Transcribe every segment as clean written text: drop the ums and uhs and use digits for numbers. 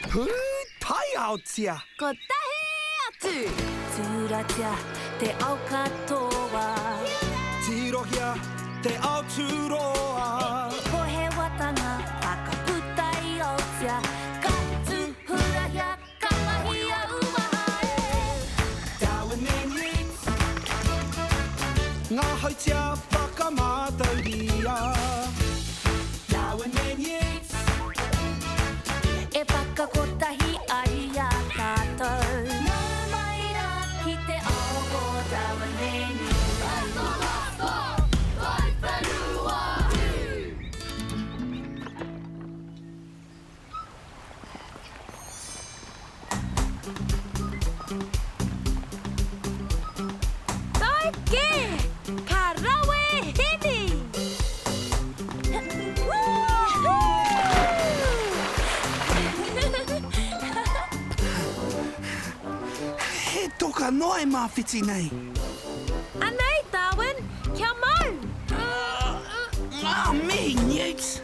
Pūtaiaotia! Kotahi atu! Tūratia te ao katoa. Tirohia te ao tūroa. Pohewatanga whakaputa i Aotea. Ka tūhurahia, ka mahia uaha e. Darwin and Yeats. Ngā hautia whakamātauria. Darwin and Yeats. E whakakotahi ai i a tātou. Nau mai rā ki te ao o Darwin and Yeats. Tau kē! Ka rawe Hemi! He toka noa e māwhiti nei. Anei, Darwin, kia mau! Ngā mihi, Newt!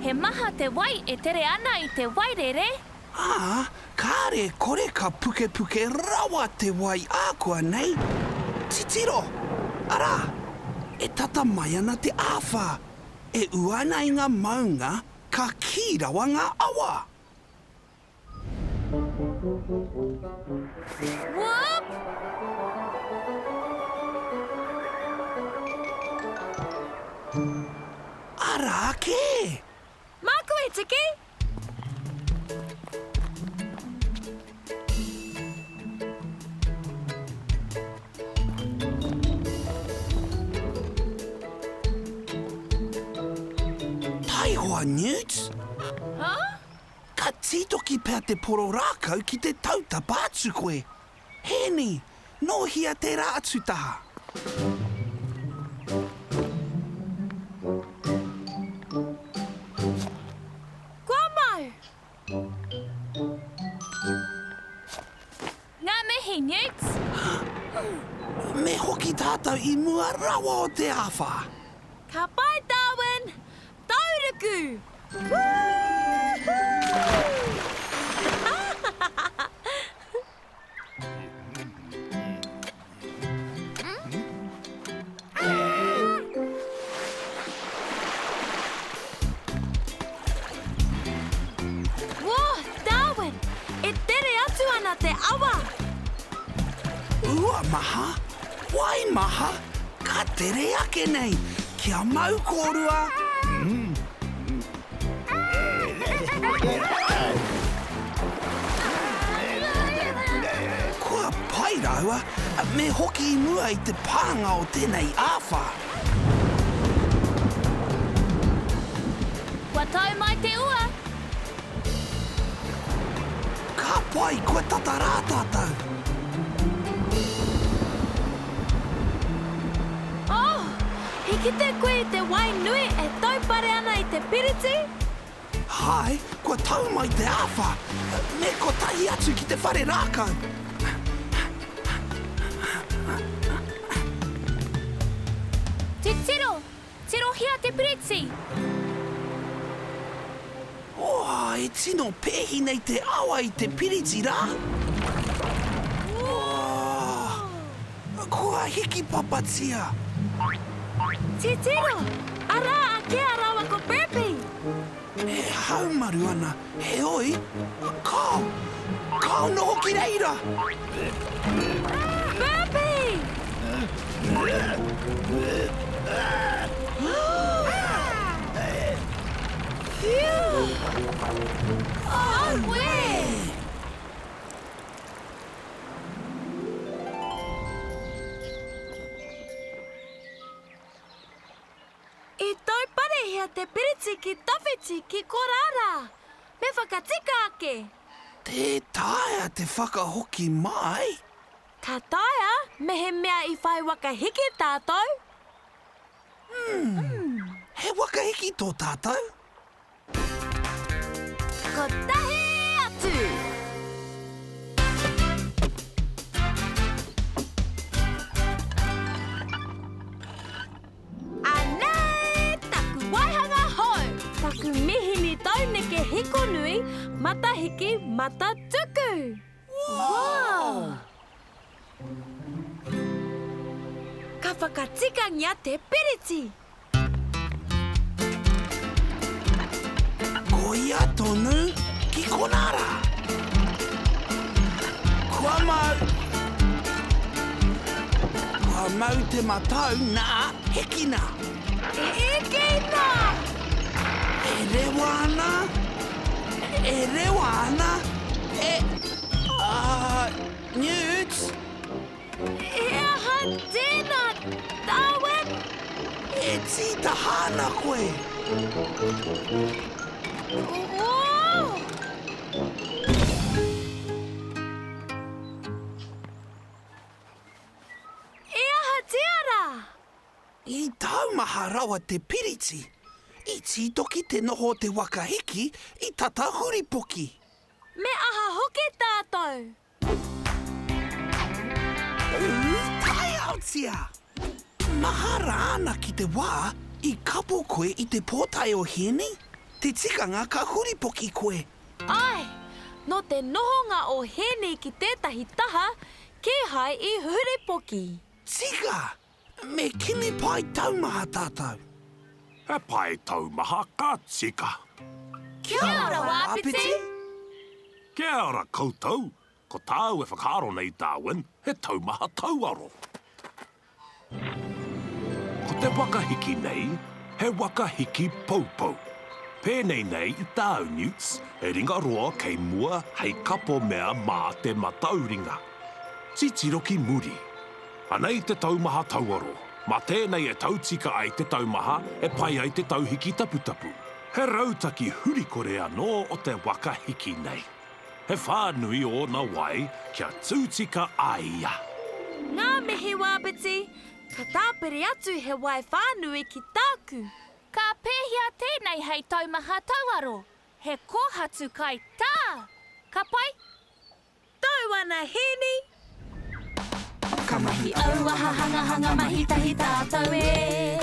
He maha te wai e tere ana i te wairere. Ā, kāre e kore ka pukepuke rawa te wai ākuanei. Titiro! Arā! E tata mai ana te āwhā. E ua ana i ngā maunga, ka kī rawa ngā awa. Whoop! Arā kē! Māku e tiki! Taihoa, Newt! Huh? Ka tītoki pea te poro rākau ki te tautapa atu koe. Hēni, nōhia tērā atu taha. Kua mau! Ngā mihi, Newt! Me hoki tātou i mua rawa o te āwhā. Ka pai, Darwin! Tauruku! Woohoo! Whoa, Darwin! E tere atu ana te awa! Ua maha, wai maha, ka tere ake nei! Kia mau kōrua! Kua pai rāua, me hoki i mua i te pānga o tēnei āwhā. Kua tau mai te ua! Ka pai, kua tata rā tātou. Oh! I kite koe i te wai nui e taupare ana i te piriti? Hae, kua tau mai te āwhā. Me kotahi atu ki te whare rākau. Titiro! Tirohia te piriti! Oh, e tino pēhi nei te awa i te piriti rā. Oh, kua hiki papatia. Titiro! Arā a Kea rāua ko Burpee! E haumaru ana, heoi, kao, kao noho ki reira! Burpee! Phew! Auē! I tauparehia te piriti ki tawhiti ki korā rā. Me whakatika ake. Tē taea te whakahoki mai. Ka taea mehemea i whai waka hiki tātou. Umm, he waka hiki tō tātou? Kotahi atu! Anei taku waihanga hou! Taku mihini tauneke! Matahiki Matatuku! Wow! Ka whakatikangia te piriti! Koia tonu ki konā rā. Kua mau. Kua mau te matau, nā, hikina. Hikina! E rewa ana, e rewa ana, e, ā, Newts! He aha tēnā, Darwin? E tītaha ana koe. Oh! E ahatia rā? I taumaha rawa te piriti. I tītoki te noho o te waka hiki i tata huripoki. Me aha hoki tātou? Taiaotia! Mahara ana ki te wā i kapo koe i te pōtae o Hēni? Te tikanga ka huripoki koe. Āe, nō te nohonga o Hēni ki tētahi taha, kīhai i huripoki. Tika! Me kimi pae taumaha tātou. He pae taumaha ka tika. Kia ora, Wāpiti! Kia ora koutou! Ko tāu e whakaaro nei, Darwin, he taumaha tauaro. Ko te waka hiki nei, he waka hiki poupou. Pēnei nei i tāu, Newts, he ringa roa kei mua hei kapo mea mā te matauringa. Titiro ki muri. Anei te taumaha tauaro. Mā tēnei e tautika ai te taumaha e pai ai te tauhiki taputapu. He rautaki hurikore anō o te waka hiki nei. He whānui ōna wae kia tūtika ai ia. Ngā mihi Wāpiti, ka tāpiri atu he wae whānui ki tāku. Ka pēhea tēnei hei taumaha tauaro? He kōhatu kai tā! Ka pai? Tau ana Hēni! Ka mahi auaha hangahanga mahi tahi tātou e.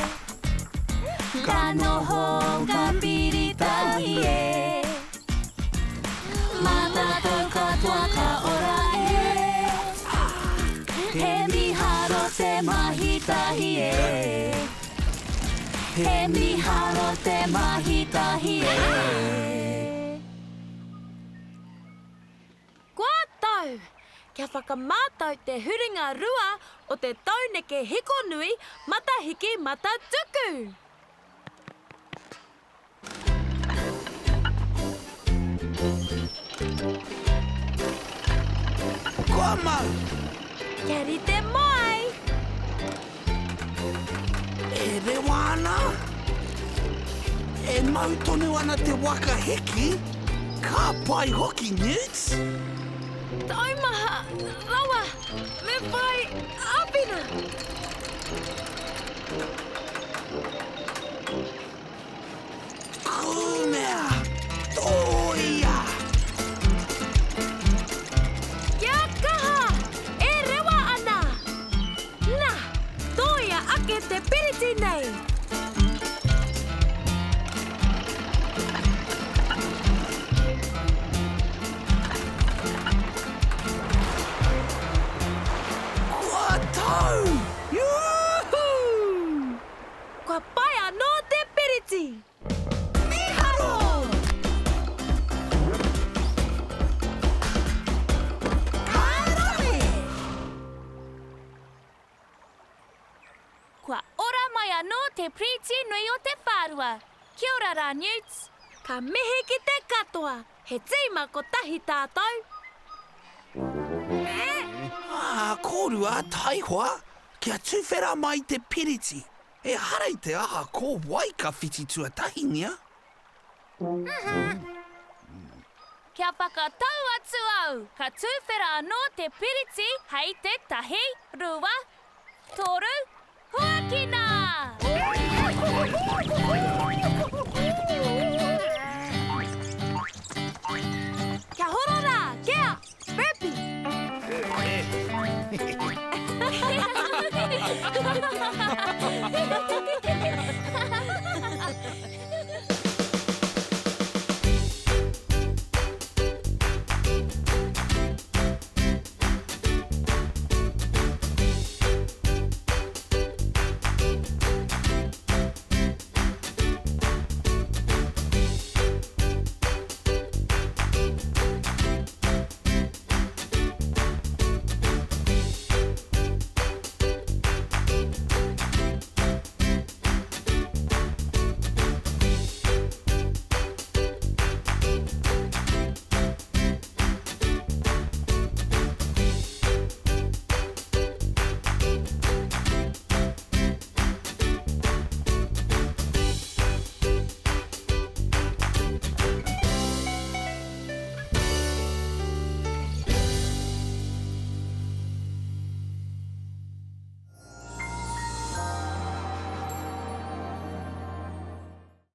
Ka noho ka piri tahi e. Mā tātou katoa ka ora e. He miharo te mahi tahi e. He miharo te mahi tahi e. Kua tau! Kia whakamātau te huringa rua o te tauneke hikonui matahiki matatuku! Kua mau! Kia rite mai! E rewa ana? E mau tonu ana te waka hiki? Ka pai hoki, Newts! Taumaha rawa! Me whai āwhina! Kūmea! Tōia! Kia kaha! E rewa ana! Na, tōia ake te piriti nei! Kua tau! Yoo-hoo! Kua pai anō te piriti! Mīharo! Ka rawe! Kua ora mai anō te piriti nui o te whārua. Kia ora rā, Newts! Ka mihi ki te katoa, he tīma kotahi tātou. Ā, kōrua, taihoa, kia tuwhera mai te piriti. Ehara i te aha ko wai ka whiti tuatahingia. Kia whakatau atu au, ka tuwhera anō te piriti hei te tahi, rua, toru, huakina!